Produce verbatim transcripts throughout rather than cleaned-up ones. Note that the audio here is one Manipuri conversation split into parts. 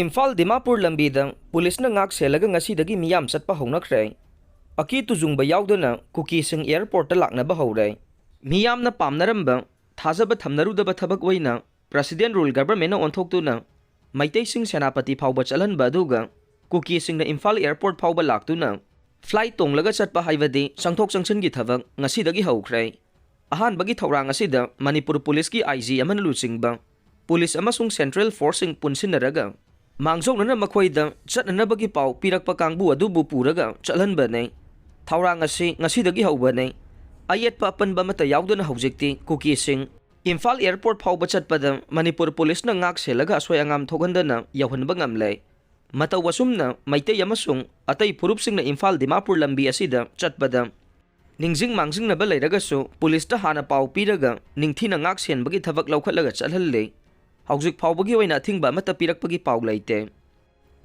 ꯏꯝꯐꯥꯜ ꯗꯤꯃꯥꯄꯨꯔ ꯂꯝꯕꯤꯗ ꯄꯨꯂꯤꯁꯅ ꯉꯥꯛ ꯁꯦꯜꯂꯒ ꯉꯁꯤꯗꯒꯤ ꯃꯤꯌꯥꯝ ꯆꯠꯄ ꯍꯧꯅꯈ꯭ꯔꯦ꯫ ꯑꯀꯤ ꯇꯨꯖꯨꯡꯕ ꯌꯥꯎꯗꯅ ꯀꯨꯀꯤꯁꯤꯡ ꯑꯦꯌꯔꯄꯣꯔꯠꯇ ꯂꯥꯛꯅꯕ ꯍꯧꯔꯦ꯫ ꯃꯤꯌꯥꯝꯅ ꯄꯥꯝꯅꯔꯝꯕ, ꯊꯥꯖꯕ ꯊꯝꯅꯔꯨꯗꯕ ꯊꯕꯛ ꯑꯣꯏꯅ ꯄ꯭ꯔꯁꯤꯗꯦꯟ ꯔꯨꯜ ꯒꯚꯔꯟꯃꯦꯟꯠꯅ ꯑꯣꯟꯊꯣꯛꯇꯨꯅ ꯃꯩꯇꯩꯁꯤꯡ ꯁꯦꯅꯥꯄꯇꯤ ꯐꯥꯎꯕ ꯆꯠꯍꯟꯕ ꯑꯗꯨꯒ ꯀꯨꯀꯤꯁꯤꯡꯅ ꯏꯝꯐꯥꯜ ꯑꯦꯌꯔꯄꯣꯔꯠ ꯐꯥꯎꯕ ꯂꯥꯛꯇꯨꯅ ꯐ꯭ꯂꯥꯏꯠ ꯇꯣꯡꯂꯒ ꯆꯠꯄ ꯍꯥꯏꯕꯗꯤ ꯆꯪꯊꯣꯛ ꯆꯪꯁꯤꯟꯒꯤ ꯊꯕꯛ ꯉꯁꯤꯗꯒꯤ ꯍꯧꯈ꯭ꯔꯦ꯫ ꯑꯍꯥꯟꯕꯒꯤ ꯊꯧꯔꯥꯡ ꯑꯁꯤꯗ ꯃꯅꯤꯄꯨꯔ ꯄꯨꯂꯤꯁꯀꯤ ꯑꯥꯏ ꯖꯤ ꯑꯃꯅ ꯂꯨꯆꯤꯡꯕ ꯄꯨꯂꯤꯁ ꯑꯃꯁꯨꯡ ꯁꯦꯟꯇ꯭ꯔꯦꯜ ꯐꯣꯔꯁꯁꯤꯡ ꯄꯨꯟꯁꯤꯟꯅꯔꯒ ꯃꯥꯡꯖꯧꯅꯅ ꯃꯈꯣꯏꯗ ꯆꯠꯅꯅꯕꯒꯤ ꯄꯥꯎ ꯄꯤꯔꯛꯄ ꯀꯥꯡꯕꯨ ꯑꯗꯨꯕꯨ ꯄꯨꯔꯒ ꯆꯠꯍꯟꯕꯅꯤ꯫ ꯊꯧꯔꯥꯡ ꯑꯁꯤ ꯉꯁꯤꯗꯒꯤ ꯍꯧꯕꯅꯤ꯫ ꯑꯌꯦꯠꯄ ꯑꯄꯟꯕ ꯑꯃꯠꯇ ꯌꯥꯎꯗꯅ ꯍꯧꯖꯤꯛꯇꯤ ꯀꯨꯀꯤꯁꯤꯡ ꯏꯝꯐꯥꯜ ꯑꯦꯌꯔꯄꯣꯔꯠ ꯐꯥꯎꯕ ꯆꯠꯄꯗ ꯃꯅꯤꯄꯨꯔ ꯄꯨꯂꯤꯁꯅ ꯉꯥꯛ ꯁꯦꯜꯂꯒ ꯑꯁꯣꯏ ꯑꯉꯥꯝ ꯊꯣꯛꯍꯟꯗꯅ ꯌꯧꯍꯟꯕ ꯉꯝꯂꯦ꯫ ꯃꯇꯧ ꯑꯁꯨꯝꯅ ꯃꯩꯇꯩ ꯑꯃꯁꯨꯡ ꯑꯇꯩ ꯐꯨꯔꯨꯞꯁꯤꯡꯅ ꯏꯝꯐꯥꯜ ꯗꯤꯃꯥꯄꯨꯔ ꯂꯝꯕꯤ ꯑꯁꯤꯗ ꯆꯠꯄꯗ ꯅꯤꯡꯁꯤꯡ ꯃꯥꯡꯖꯤꯡꯅꯕ ꯂꯩꯔꯒꯁꯨ ꯄꯨꯂꯤꯁꯇ ꯍꯥꯟꯅ ꯄꯥꯎ ꯄꯤꯔꯒ ꯅꯤꯡꯊꯤꯅ ꯉꯥꯛ ꯁꯦꯟꯕꯒꯤ ꯊꯕꯛ ꯂꯧꯈꯠꯂꯒ ꯆꯠꯍꯜꯂꯤ꯫ ꯍꯧꯖꯤꯛ ꯐꯥꯎꯕꯒꯤ ꯑꯣꯏꯅ ꯑꯊꯤꯡꯕ ꯑꯃꯠꯇ ꯄꯤꯔꯛꯄꯒꯤ ꯄꯥꯎ ꯂꯩꯇꯦ꯫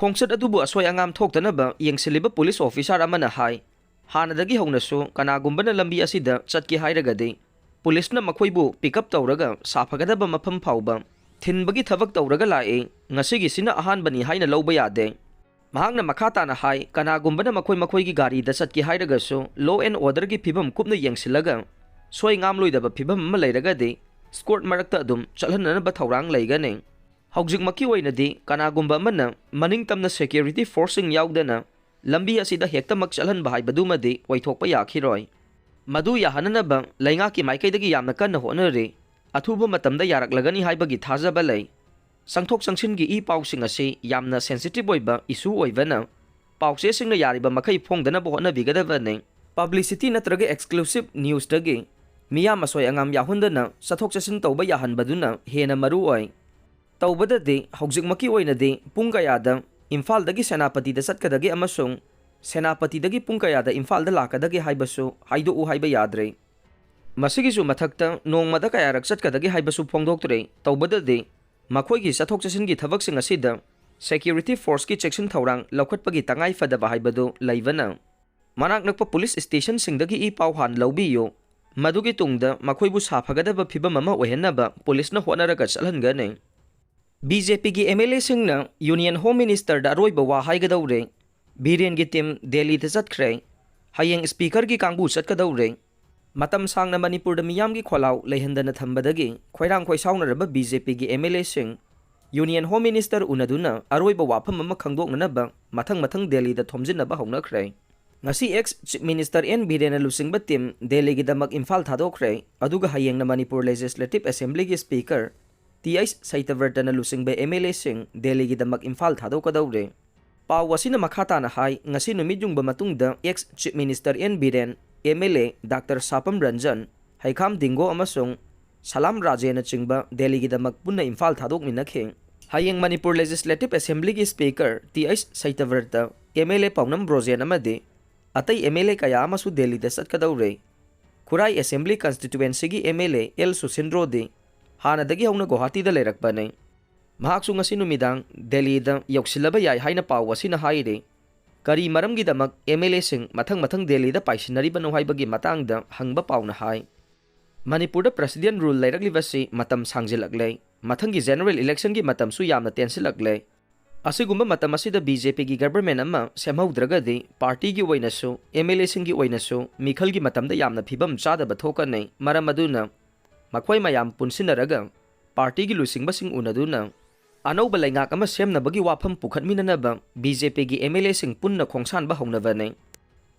ꯈꯣꯡꯆꯠ ꯑꯗꯨꯕꯨ ꯑꯁꯣꯏ ꯑꯉꯥꯝ ꯊꯣꯛꯇꯅꯕ ꯌꯦꯡꯁꯤꯜꯂꯤꯕ ꯄꯨꯂꯤꯁ ꯑꯣꯐꯤꯁꯥꯔ ꯑꯃꯅ ꯍꯥꯏ, ꯍꯥꯟꯅꯗꯒꯤ ꯍꯧꯅꯁꯨ ꯀꯅꯥꯒꯨꯝꯕꯅ ꯂꯝꯕꯤ ꯑꯁꯤꯗ ꯆꯠꯀꯦ ꯍꯥꯏꯔꯒꯗꯤ ꯄꯨꯂꯤꯁꯅ ꯃꯈꯣꯏꯕꯨ ꯄꯤꯛ ꯑꯞ ꯇꯧꯔꯒ ꯁꯥꯐꯒꯗꯕ ꯃꯐꯝ ꯐꯥꯎꯕ ꯊꯤꯟꯕꯒꯤ ꯊꯕꯛ ꯇꯧꯔꯒ ꯂꯥꯛꯏ꯫ ꯉꯁꯤꯒꯤꯁꯤꯅ ꯑꯍꯥꯟꯕꯅꯤ ꯍꯥꯏꯅ ꯂꯧꯕ ꯌꯥꯗꯦ꯫ ꯃꯍꯥꯛꯅ ꯃꯈꯥ ꯇꯥꯅ ꯍꯥꯏ, ꯀꯅꯥꯒꯨꯝꯕꯅ ꯃꯈꯣꯏ ꯃꯈꯣꯏꯒꯤ ꯒꯥꯔꯤꯗ ꯆꯠꯀꯦ ꯍꯥꯏꯔꯒꯁꯨ law and orderꯒꯤ ꯐꯤꯕꯝ ꯀꯨꯞꯅ ꯌꯦꯡꯁꯤꯜꯂꯒ ꯁꯣꯏ ꯉꯥꯝꯂꯣꯏꯗꯕ ꯐꯤꯕꯝ ꯑꯃ ꯂꯩꯔꯒꯗꯤ ꯁ꯭ꯀꯣꯔꯠ ꯃꯔꯛꯇ ꯑꯗꯨꯝ ꯆꯠꯍꯟꯅꯅꯕ ꯊꯧꯔꯥꯡ ꯂꯩꯒꯅꯤ꯫ ꯍꯧꯖꯤꯛꯃꯛꯀꯤ ꯑꯣꯏꯅꯗꯤ ꯀꯅꯥꯒꯨꯝꯕ ꯑꯃꯅ ꯃꯅꯤꯡ ꯇꯝꯅ ꯁꯦꯀ꯭ꯌꯨꯔꯤꯇꯤ ꯐꯣꯔꯁꯁꯤꯡ ꯌꯥꯎꯗꯅ ꯂꯝꯕꯤ ꯑꯁꯤꯗ ꯍꯦꯛꯇꯃꯛ ꯆꯠꯍꯟꯕ ꯍꯥꯏꯕꯗꯨꯃꯗꯤ ꯑꯣꯏꯊꯣꯛꯄ ꯌꯥꯈꯤꯔꯣꯏ꯫ ꯃꯗꯨ ꯌꯥꯍꯟꯅꯅꯕ ꯂꯩꯉꯥꯛꯀꯤ ꯃꯥꯏꯀꯩꯗꯒꯤ ꯌꯥꯝꯅ ꯀꯟꯅ ꯍꯣꯠꯅꯔꯤ꯫ ꯑꯊꯨꯕ ꯃꯇꯝꯗ ꯌꯥꯔꯛꯂꯒꯅꯤ ꯍꯥꯏꯕꯒꯤ ꯊꯥꯖꯕ ꯂꯩ꯫ ꯆꯪꯊꯣꯛ ꯆꯪꯁꯤꯟꯒꯤ ꯏ ꯄꯥꯎꯁꯤꯡ ꯑꯁꯤ ꯌꯥꯝꯅ ꯁꯦꯟꯁꯤꯇꯤꯚ ꯑꯣꯏꯕ ꯏꯁꯨ ꯑꯣꯏꯕꯅ ꯄꯥꯎꯆꯦꯁꯤꯡꯅ ꯌꯥꯔꯤꯕ ꯃꯈꯩ ꯐꯣꯡꯗꯅꯕ ꯍꯣꯠꯅꯕꯤꯒꯗꯕꯅꯤ꯫ ꯄꯕ꯭ꯂꯤꯁꯤꯇꯤ ꯅꯠꯇ꯭ꯔꯒ ꯑꯦꯛꯁꯀ꯭ꯂꯨꯁꯤꯚ ꯅ꯭ꯌꯨꯁꯇꯒꯤ ꯃꯤꯌꯥꯝ ꯑꯁꯣꯏ ꯑꯉꯥꯝ ꯌꯥꯎꯍꯟꯗꯅ ꯆꯠꯊꯣꯛ ꯆꯠꯁꯤꯟ ꯇꯧꯕ ꯌꯥꯍꯟꯕꯗꯨꯅ ꯍꯦꯟꯅ ꯃꯔꯨ ꯑꯣꯏ꯫ ꯇꯧꯕꯗꯗꯤ ꯍꯧꯖꯤꯛꯃꯛꯀꯤ ꯑꯣꯏꯅꯗꯤ ꯄꯨꯡ ꯀꯌꯥꯗ ꯏꯝꯐꯥꯜꯗꯒꯤ ꯁꯦꯅꯥꯄꯇꯤꯗ ꯆꯠꯀꯗꯒꯦ ꯑꯃꯁꯨꯡ ꯁꯦꯅꯥꯄꯇꯤꯗꯒꯤ ꯄꯨꯡ ꯀꯌꯥꯗ ꯏꯝꯐꯥꯜꯗ ꯂꯥꯛꯀꯗꯒꯦ ꯍꯥꯏꯕꯁꯨ ꯍꯥꯏꯗꯣꯛꯎ ꯍꯥꯏꯕ ꯌꯥꯗ꯭ꯔꯦ꯫ ꯃꯁꯤꯒꯤꯁꯨ ꯃꯊꯛꯇ ꯅꯣꯡꯃꯗ ꯀꯌꯥꯔꯛ ꯆꯠꯀꯗꯒꯦ ꯍꯥꯏꯕꯁꯨ ꯐꯣꯡꯗꯣꯛꯇ꯭ꯔꯦ꯫ ꯇꯧꯕꯗꯗꯤ ꯃꯈꯣꯏꯒꯤ ꯆꯠꯊꯣꯛ ꯆꯠꯁꯤꯟꯒꯤ ꯊꯕꯛꯁꯤꯡ ꯑꯁꯤꯗ ꯁꯦꯀ꯭ꯌꯨꯔꯤꯇꯤ ꯐꯣꯔꯁꯀꯤ ꯆꯦꯛꯁꯤꯟ ꯊꯧꯔꯥꯡ ꯂꯧꯈꯠꯄꯒꯤ ꯇꯉꯥꯏ ꯐꯗꯕ ꯍꯥꯏꯕꯗꯨ ꯂꯩꯕꯅ, ꯃꯅꯥꯛ ꯅꯛꯄ ꯄꯨꯂꯤꯁ ꯁ꯭ꯇꯦꯁꯟꯁꯤꯡꯗꯒꯤ ꯏ ꯄꯥꯎ ꯍꯥꯟꯅ ꯂꯧꯕꯤꯌꯨ꯫ ꯃꯗꯨꯒꯤ ꯇꯨꯡꯗ ꯃꯈꯣꯏꯕꯨ ꯁꯥꯐꯒꯗꯕ ꯐꯤꯕꯝ ꯑꯃ ꯑꯣꯏꯍꯟꯅꯕ ꯄꯨꯂꯤꯁꯅ ꯍꯣꯠꯅꯔꯒ ꯆꯠꯍꯟꯒꯅꯤ꯫ ꯕꯤ ꯖꯦ ꯄꯤꯒꯤ ꯑꯦꯝ ꯑꯦꯜ ꯑꯦꯁꯤꯡꯅ ꯌꯨꯅꯤꯌꯟ ꯍꯣꯝ ꯃꯤꯅꯤꯁꯇꯔꯗ ꯑꯔꯣꯏꯕ ꯋꯥ ꯍꯥꯏꯒꯗꯧꯔꯦ꯫ ꯕꯤꯔꯦꯟꯒꯤ ꯇꯤꯝ ꯗꯦꯜꯂꯤꯗ ꯆꯠꯈ꯭ꯔꯦ꯫ ꯍꯌꯦꯡ ꯁ꯭ꯄꯤꯀꯔꯒꯤ ꯀꯥꯡꯕꯨ ꯆꯠꯀꯗꯧꯔꯦ꯫ ꯃꯇꯝ ꯁꯥꯡꯅ ꯃꯅꯤꯄꯨꯔꯗ ꯃꯤꯌꯥꯝꯒꯤ ꯈꯣꯜꯂꯥꯎ ꯂꯩꯍꯟꯗꯅ ꯊꯝꯕꯗꯒꯤ ꯈꯣꯏꯔꯥꯡ ꯈꯣꯏꯁꯥꯎꯅꯔꯕ ꯕꯤ ꯖꯦ ꯄꯤꯒꯤ ꯑꯦꯝ ꯑꯦꯜ ꯑꯦꯁꯤꯡ ꯌꯨꯅꯤꯌꯟ ꯍꯣꯝ ꯃꯤꯅꯤꯁꯇꯔ ꯎꯅꯗꯨꯅ ꯑꯔꯣꯏꯕ ꯋꯥꯐꯝ ꯑꯃ ꯈꯪꯗꯣꯛꯅꯅꯕ ꯃꯊꯪ ꯃꯊꯪ ꯗꯦꯜꯂꯤꯗ ꯊꯣꯝꯖꯤꯟꯅꯕ ꯍꯧꯅꯈ꯭ꯔꯦ꯫ ꯉꯁꯤ ꯑꯦꯛꯁ ꯆꯤꯐ ꯃꯤꯅꯤꯁꯇꯔ ꯑꯦꯟ ꯕꯤꯔꯦꯟꯅ ꯂꯨꯆꯤꯡꯕ ꯇꯤꯝ ꯗꯦꯜꯂꯤꯒꯤꯗꯃꯛ ꯏꯝꯐꯥꯜ ꯊꯥꯗꯣꯛꯈ꯭ꯔꯦ꯫ ꯑꯗꯨꯒ ꯍꯌꯦꯡꯅ ꯃꯅꯤꯄꯨꯔ ꯂꯦꯖꯤꯁꯂꯦꯇꯤꯚ ꯑꯦꯁꯦꯝꯕ꯭ꯂꯤꯒꯤ ꯁ꯭ꯄꯤꯀꯔ ꯇꯤ ꯑꯩꯆ ꯁꯩꯇꯕ꯭ꯔꯇꯅ ꯂꯨꯆꯤꯡꯕ ꯑꯦꯝ ꯑꯦꯜ ꯑꯦꯁꯤꯡ ꯗꯦꯜꯂꯤꯒꯤꯗꯃꯛ ꯏꯝꯐꯥꯜ ꯊꯥꯗꯣꯛꯀꯗꯧꯔꯦ꯫ ꯄꯥꯎ ꯑꯁꯤꯅ ꯃꯈꯥ ꯇꯥꯅ ꯍꯥꯏ, ꯉꯁꯤ ꯅꯨꯃꯤꯠ ꯌꯨꯡꯕ ꯃꯇꯨꯡꯗ ex chief minister N Biren, M L A doctor Sapam Ranjan, Heikham Dingo ꯑꯃꯁꯨꯡ ꯁꯂꯥꯝ ꯔꯥꯖꯦꯅꯆꯤꯡꯕ ꯗꯦꯜꯂꯤꯒꯤꯗꯃꯛ ꯄꯨꯟꯅ ꯏꯝꯐꯥꯜ ꯊꯥꯗꯣꯛꯃꯤꯟꯅꯈꯤ꯫ ꯍꯌꯦꯡ ꯃꯅꯤꯄꯨꯔ ꯂꯦꯖꯤꯁꯂꯦꯇꯤꯚ ꯑꯦꯁꯦꯝꯕ꯭ꯂꯤꯒꯤ speaker T H Satyabrata, M L ꯑꯦ ꯄꯥꯎꯅꯝ ꯕ꯭ꯔꯣꯖꯦꯟ ꯑꯃꯗꯤ ꯑꯇꯩ ꯑꯦꯝ ꯑꯦꯜ ꯑꯦ ꯀꯌꯥ ꯑꯃꯁꯨ ꯗꯦꯜꯂꯤꯗ ꯆꯠꯀꯗꯧꯔꯦ꯫ ꯈꯨꯔꯥꯏ ꯑꯦꯁꯦꯝꯕ꯭ꯂꯤ ꯀꯟꯁꯇꯤꯇ꯭ꯋꯦꯟꯁꯤꯒꯤ ꯑꯦꯝ ꯑꯦꯜ ꯑꯦ ꯑꯦꯜ ꯁꯨꯁꯤꯟꯗ꯭ꯔꯣꯗꯤ ꯍꯥꯟꯅꯗꯒꯤ ꯍꯧꯅ ꯒꯨꯋꯥꯍꯥꯇꯤꯗ ꯂꯩꯔꯛꯄꯅꯤ꯫ ꯃꯍꯥꯛꯁꯨ ꯉꯁꯤ ꯅꯨꯃꯤꯗꯥꯡ ꯗꯦꯜꯂꯤꯗ ꯌꯧꯁꯤꯜꯂꯕ ꯌꯥꯏ ꯍꯥꯏꯅ ꯄꯥꯎ ꯑꯁꯤꯅ ꯍꯥꯏꯔꯤ꯫ ꯀꯔꯤ ꯃꯔꯝꯒꯤꯗꯃꯛ ꯑꯦꯝ ꯑꯦꯜ ꯑꯦꯁꯤꯡ ꯃꯊꯪ ꯃꯊꯪ ꯗꯦꯜꯂꯤꯗ ꯄꯥꯏꯁꯤꯟꯅꯔꯤꯕꯅꯣ ꯍꯥꯏꯕꯒꯤ ꯃꯇꯥꯡꯗ ꯍꯪꯕ ꯄꯥꯎꯅ ꯍꯥꯏ, ꯃꯅꯤꯄꯨꯔꯗ ꯄ꯭ꯔꯦꯁꯤꯗꯦꯟ ꯔꯨꯜ ꯂꯩꯔꯛꯂꯤꯕꯁꯤ ꯃꯇꯝ ꯁꯥꯡꯖꯤꯜꯂꯛꯂꯦ꯫ ꯃꯊꯪꯒꯤ ꯖꯦꯅꯔꯦꯜ ꯏꯂꯦꯛꯁꯟꯒꯤ ꯃꯇꯝꯁꯨ ꯌꯥꯝꯅ ꯇꯦꯟꯁꯤꯜꯂꯛꯂꯦ꯫ ꯑꯁꯤꯒꯨꯝꯕ ꯃꯇꯝ ꯑꯁꯤꯗ ꯕꯤ ꯖꯦ ꯄꯤꯒꯤ ꯒꯕꯔꯃꯦꯟ ꯑꯃ ꯁꯦꯝꯍꯧꯗ꯭ꯔꯒꯗꯤ ꯄꯥꯔꯇꯤꯒꯤ ꯑꯣꯏꯅꯁꯨ, ꯑꯦꯝ ꯑꯦꯜ ꯑꯦꯁꯤꯡꯒꯤ ꯑꯣꯏꯅꯁꯨ ꯃꯤꯈꯜꯒꯤ ꯃꯇꯝꯗ ꯌꯥꯝꯅ ꯐꯤꯕꯝ ꯆꯥꯗꯕ ꯊꯣꯛꯀꯅꯤ꯫ ꯃꯔꯝ ꯑꯗꯨꯅ ꯃꯈꯣꯏ ꯃꯌꯥꯝ ꯄꯨꯟꯁꯤꯟꯅꯔꯒ ꯄꯥꯔꯇꯤꯒꯤ ꯂꯨꯆꯤꯡꯕꯁꯤꯡ ꯎꯅꯗꯨꯅ ꯑꯅꯧꯕ ꯂꯩꯉꯥꯛ ꯑꯃ ꯁꯦꯝꯅꯕꯒꯤ ꯋꯥꯐꯝ ꯄꯨꯈꯠꯃꯤꯟꯅꯅꯕ ꯕꯤ ꯖꯦ ꯄꯤꯒꯤ ꯑꯦꯝ ꯑꯦꯜ ꯑꯦꯁꯤꯡ ꯄꯨꯟꯅ ꯈꯣꯡꯁꯥꯟꯕ ꯍꯧꯅꯕꯅꯤ꯫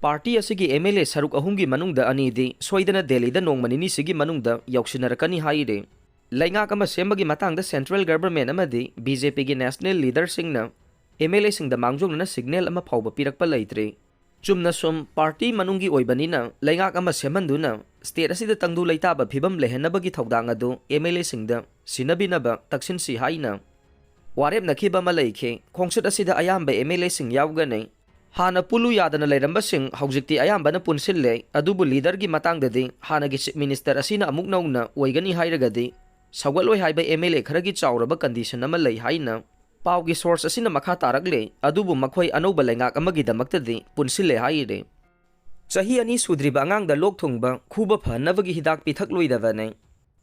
ꯄꯥꯔꯇꯤ ꯑꯁꯤꯒꯤ ꯑꯦꯝ ꯑꯦꯜ ꯑꯦ ꯁꯔꯨꯛ ꯑꯍꯨꯝꯒꯤ ꯃꯅꯨꯡꯗ ꯑꯅꯤꯗꯤ ꯁꯣꯏꯗꯅ ꯗꯦꯜꯂꯤꯗ ꯅꯣꯡꯃ ꯅꯤꯅꯤꯁꯤꯒꯤ ꯃꯅꯨꯡꯗ ꯌꯧꯁꯤꯟꯅꯔꯛꯀꯅꯤ ꯍꯥꯏꯔꯤ꯫ ꯂꯩꯉꯥꯛ ꯑꯃ ꯁꯦꯝꯕꯒꯤ ꯃꯇꯥꯡꯗ ꯁꯦꯟꯇ꯭ꯔꯦꯜ ꯒꯕꯔꯃꯦꯟ ꯑꯃꯗꯤ ꯕꯤ ꯖꯦ ꯄꯤꯒꯤ ꯅꯦꯁꯅꯦꯜ ꯂꯤꯗꯔꯁꯤꯡꯅ ꯑꯦꯝ ꯑꯦꯜ ꯑꯦꯁꯤꯡꯗ ꯃꯥꯡꯖꯧꯅꯅ ꯁꯤꯒꯅꯦꯜ ꯑꯃ ꯐꯥꯎꯕ ꯄꯤꯔꯛꯄ ꯂꯩꯇ꯭ꯔꯤ꯫ ꯆꯨꯝꯅ ꯁꯨꯝ ꯄꯥꯔꯇꯤ ꯃꯅꯨꯡꯒꯤ ꯑꯣꯏꯕꯅꯤꯅ ꯂꯩꯉꯥꯛ ꯑꯃ ꯁꯦꯝꯍꯟꯗꯨꯅ ꯁ꯭ꯇꯦꯠ ꯑꯁꯤꯗ ꯇꯪꯗꯨ ꯂꯩꯇꯥꯕ ꯐꯤꯕꯝ ꯂꯩꯍꯟꯅꯕꯒꯤ ꯊꯧꯗꯥꯡ ꯑꯗꯨ ꯑꯦꯝ ꯑꯦꯜ ꯑꯦꯁꯤꯡꯗ ꯁꯤꯟꯅꯕꯤꯅꯕ ꯇꯛꯁꯤꯟꯁꯤ ꯍꯥꯏꯅ ꯋꯥꯔꯦꯞꯅꯈꯤꯕ ꯑꯃ ꯂꯩꯈꯤ꯫ ꯈꯣꯡꯆꯠ ꯑꯁꯤꯗ ꯑꯌꯥꯝꯕ ꯑꯦꯝ ꯑꯦꯜ ꯑꯦꯁꯤꯡ ꯌꯥꯎꯒꯅꯤ꯫ ꯍꯥꯟꯅ ꯄꯨꯜꯂꯨ ꯌꯥꯗꯅ ꯂꯩꯔꯝꯕꯁꯤꯡ ꯍꯧꯖꯤꯛꯇꯤ ꯑꯌꯥꯝꯕꯅ ꯄꯨꯟꯁꯤꯜꯂꯦ, ꯑꯗꯨꯕꯨ ꯂꯤꯗꯔꯒꯤ ꯃꯇꯥꯡꯗꯗꯤ ꯍꯥꯟꯅꯒꯤ ꯆꯤꯐ ꯃꯤꯅꯤꯁꯇꯔ ꯑꯁꯤꯅ ꯑꯃꯨꯛ ꯅꯧꯅ ꯑꯣꯏꯒꯅꯤ ꯍꯥꯏꯔꯒꯗꯤ ꯁꯧꯒꯠꯂꯣꯏ ꯍꯥꯏꯕ ꯑꯦꯝ ꯑꯦꯜ ꯑꯦ ꯈꯔꯒꯤ ꯆꯥꯎꯔꯕ ꯀꯟꯗꯤꯁꯟ ꯑꯃ ꯂꯩ ꯍꯥꯏꯅ ꯄꯥꯎꯒꯤ ꯁꯣꯔꯁ ꯑꯁꯤꯅ ꯃꯈꯥ ꯇꯥꯔꯛꯂꯦ꯫ ꯑꯗꯨꯕꯨ ꯃꯈꯣꯏ ꯑꯅꯧꯕ ꯂꯩꯉꯥꯛ ꯑꯃꯒꯤꯗꯃꯛꯇꯗꯤ ꯄꯨꯟꯁꯤꯜꯂꯦ ꯍꯥꯏꯔꯦ꯫ ꯆꯍꯤ ꯑꯅꯤ ꯁꯨꯗ꯭ꯔꯤꯕ ꯑꯉꯥꯡꯗ ꯂꯣꯛ ꯊꯨꯡꯕ, ꯈꯨꯕ ꯐꯍꯟꯅꯕꯒꯤ ꯍꯤꯗꯥꯛ ꯄꯤꯊꯛꯂꯣꯏꯗꯕꯅꯤ꯫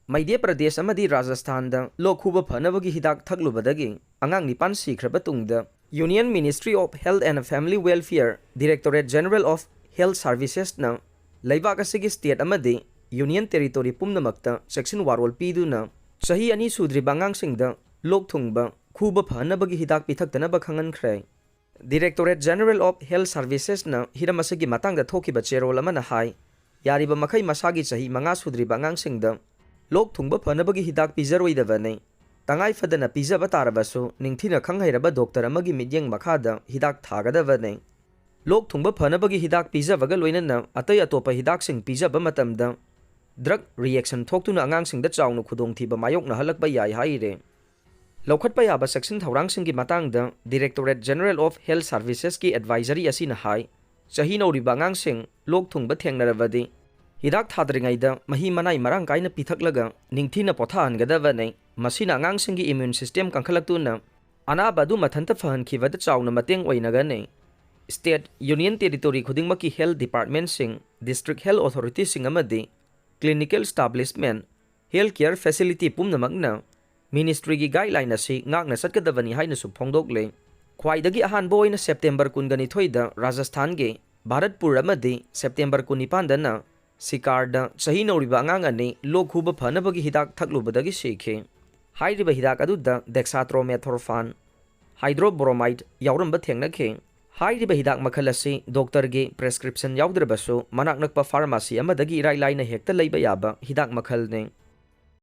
ꯃꯙ꯭ꯌ ꯄ꯭ꯔꯗꯦꯁ ꯑꯃꯗꯤ ꯔꯥꯖꯁꯊꯥꯟꯗ ꯂꯣꯛ ꯈꯨꯕ ꯐꯅꯕꯒꯤ ꯍꯤꯗꯥꯛ ꯊꯛꯂꯨꯕꯗꯒꯤ ꯑꯉꯥꯡ ꯅꯤꯄꯥꯟ ꯁꯤꯈ꯭ꯔꯕ ꯇꯨꯡꯗ, Union Ministry of Health and Family Welfare, Directorate General of Health Servicesꯅ ꯂꯩꯕꯥꯛ ꯑꯁꯤꯒꯤ state ꯑꯃꯗꯤ union territory ꯄꯨꯝꯅꯃꯛꯇ ꯆꯦꯛꯁꯤꯟ ꯋꯥꯔꯣꯜ ꯄꯤꯗꯨꯅ, ꯆꯍꯤ ꯑꯅꯤ ꯁꯨꯗ꯭ꯔꯤꯕ ꯑꯉꯥꯡꯁꯤꯡꯗ ꯂꯣꯛ ꯊꯨꯡꯕ ꯈꯨꯕ ꯐꯍꯟꯅꯕꯒꯤ ꯍꯤꯗꯥꯛ ꯄꯤꯊꯛꯇꯅꯕ ꯈꯪꯍꯟꯈ꯭ꯔꯦ꯫ Directorate General of Health Servicesꯅ ꯍꯤꯔꯝ ꯑꯁꯤꯒꯤ ꯃꯇꯥꯡꯗ ꯊꯣꯛꯈꯤꯕ ꯆꯦꯔꯣꯜ ꯑꯃꯅ ꯍꯥꯏ, ꯌꯥꯔꯤꯕ ꯃꯈꯩ ꯃꯁꯥꯒꯤ ꯆꯍꯤ ꯃꯉꯥ ꯁꯨꯗ꯭ꯔꯤꯕ ꯑꯉꯥꯡꯁꯤꯡꯗ ꯂꯣꯛ ꯊꯨꯡꯕ ꯐꯅꯕꯒꯤ ꯍꯤꯗꯥꯛ ꯄꯤꯖꯔꯣꯏꯗꯕꯅꯤ꯫ ꯇꯉꯥꯏ ꯐꯗꯅ ꯄꯤꯖꯕ ꯇꯥꯔꯕꯁꯨ, ꯅꯤꯡꯊꯤꯅ ꯈꯪ ꯍꯩꯔꯕ doctor ꯑꯃꯒꯤ ꯃꯤꯠꯌꯦꯡ ꯃꯈꯥꯗ ꯍꯤꯗꯥꯛ ꯊꯥꯒꯗꯕꯅꯤ꯫ ꯂꯣꯛ ꯊꯨꯡꯕ ꯐꯅꯕꯒꯤ ꯍꯤꯗꯥꯛ ꯄꯤꯖꯕꯒ ꯂꯣꯏꯅꯅ ꯑꯇꯩ ꯑꯇꯣꯞꯄ ꯍꯤꯗꯥꯛꯁꯤꯡ ꯄꯤꯖꯕ ꯃꯇꯝꯗ drug reaction ꯊꯣꯛꯇꯨꯅ ꯑꯉꯥꯡꯁꯤꯡꯗ ꯆꯥꯎꯅ ꯈꯨꯗꯣꯡꯊꯤꯕ ꯃꯥꯌꯣꯛꯅꯍꯜꯂꯛꯄ ꯌꯥꯏ ꯍꯥꯏꯔꯦ꯫ ꯂꯧꯈꯠꯄ ꯌꯥꯕ ꯆꯦꯛꯁꯤꯟ ꯊꯧꯔꯥꯡꯁꯤꯡꯒꯤ ꯃꯇꯥꯡꯗ Directorate General of Health Servicesꯀꯤ advisory ꯑꯁꯤꯅ ꯍꯥꯏ, ꯆꯍꯤ ꯅꯧꯔꯤꯕ ꯑꯉꯥꯡꯁꯤꯡ ꯂꯣꯛ ꯊꯨꯡꯕ ꯊꯦꯡꯅꯔꯕꯗꯤ, ꯍꯤꯗꯥꯛ ꯊꯥꯗ꯭ꯔꯤꯉꯩꯗ ꯃꯍꯤ ꯃꯅꯥꯏ ꯃꯔꯥꯡ ꯀꯥꯏꯅ ꯄꯤꯊꯛꯂꯒ ꯅꯤꯡꯊꯤꯅ ꯄꯣꯊꯥꯍꯟꯒꯗꯕꯅꯤ꯫ ꯃꯁꯤꯅ ꯑꯉꯥꯡꯁꯤꯡꯒꯤ immune system ꯀꯟꯈꯠꯂꯛꯇꯨꯅ ꯑꯅꯥꯕ ꯑꯗꯨ ꯃꯊꯟꯇ ꯐꯍꯟꯈꯤꯕꯗ ꯆꯥꯎꯅ ꯃꯇꯦꯡ ꯑꯣꯏꯅꯒꯅꯤ꯫ State, union territory ꯈꯨꯗꯤꯡꯃꯛꯀꯤ health departmentꯁꯤꯡ, district health authorityꯁꯤꯡ ꯑꯃꯗꯤ clinical establishment, health care facility ꯄꯨꯝꯅꯃꯛꯅ ministryꯒꯤ guideline ꯑꯁꯤ ꯉꯥꯛꯅ ꯆꯠꯀꯗꯕꯅꯤ ꯍꯥꯏꯅꯁꯨ ꯐꯣꯡꯗꯣꯛꯂꯦ꯫ ꯈ꯭ꯋꯥꯏꯗꯒꯤ ꯑꯍꯥꯟꯕ ꯑꯣꯏꯅ September ꯀꯨꯟꯒ ꯅꯤꯊꯣꯏꯗ ꯔꯥꯖꯁꯊꯥꯟꯒꯤ ꯚꯥꯔꯠꯄꯨꯔ ꯑꯃꯗꯤ September ꯀꯨꯟꯅꯤꯄꯥꯟꯗꯅ ꯁꯤꯀꯥꯔꯗ ꯆꯍꯤ ꯅꯧꯔꯤꯕ ꯑꯉꯥꯡ ꯑꯅꯤ ꯂꯣꯛ ꯈꯨꯕ ꯐꯅꯕꯒꯤ ꯍꯤꯗꯥꯛ ꯊꯛꯂꯨꯕꯗꯒꯤ ꯁꯤꯈꯤ꯫ ꯍꯥꯏꯔꯤꯕ ꯍꯤꯗꯥꯛ ꯑꯗꯨꯗ dextromethorphan hydrochloride ꯌꯥꯎꯔꯝꯕ ꯊꯦꯡꯅꯈꯤ꯫ ꯍꯥꯏꯔꯤꯕ ꯍꯤꯗꯥꯛ ꯃꯈꯜ ꯑꯁꯤ doctorꯒꯤ prescription ꯌꯥꯎꯗ꯭ꯔꯕꯁꯨ ꯃꯅꯥꯛ ꯅꯛꯄ pharmacy ꯑꯃꯗꯒꯤ ꯏꯔꯥꯏ ꯂꯥꯏꯅ ꯍꯦꯛꯇ ꯂꯩꯕ ꯌꯥꯕ ꯍꯤꯗꯥꯛ ꯃꯈꯜꯅꯤ꯫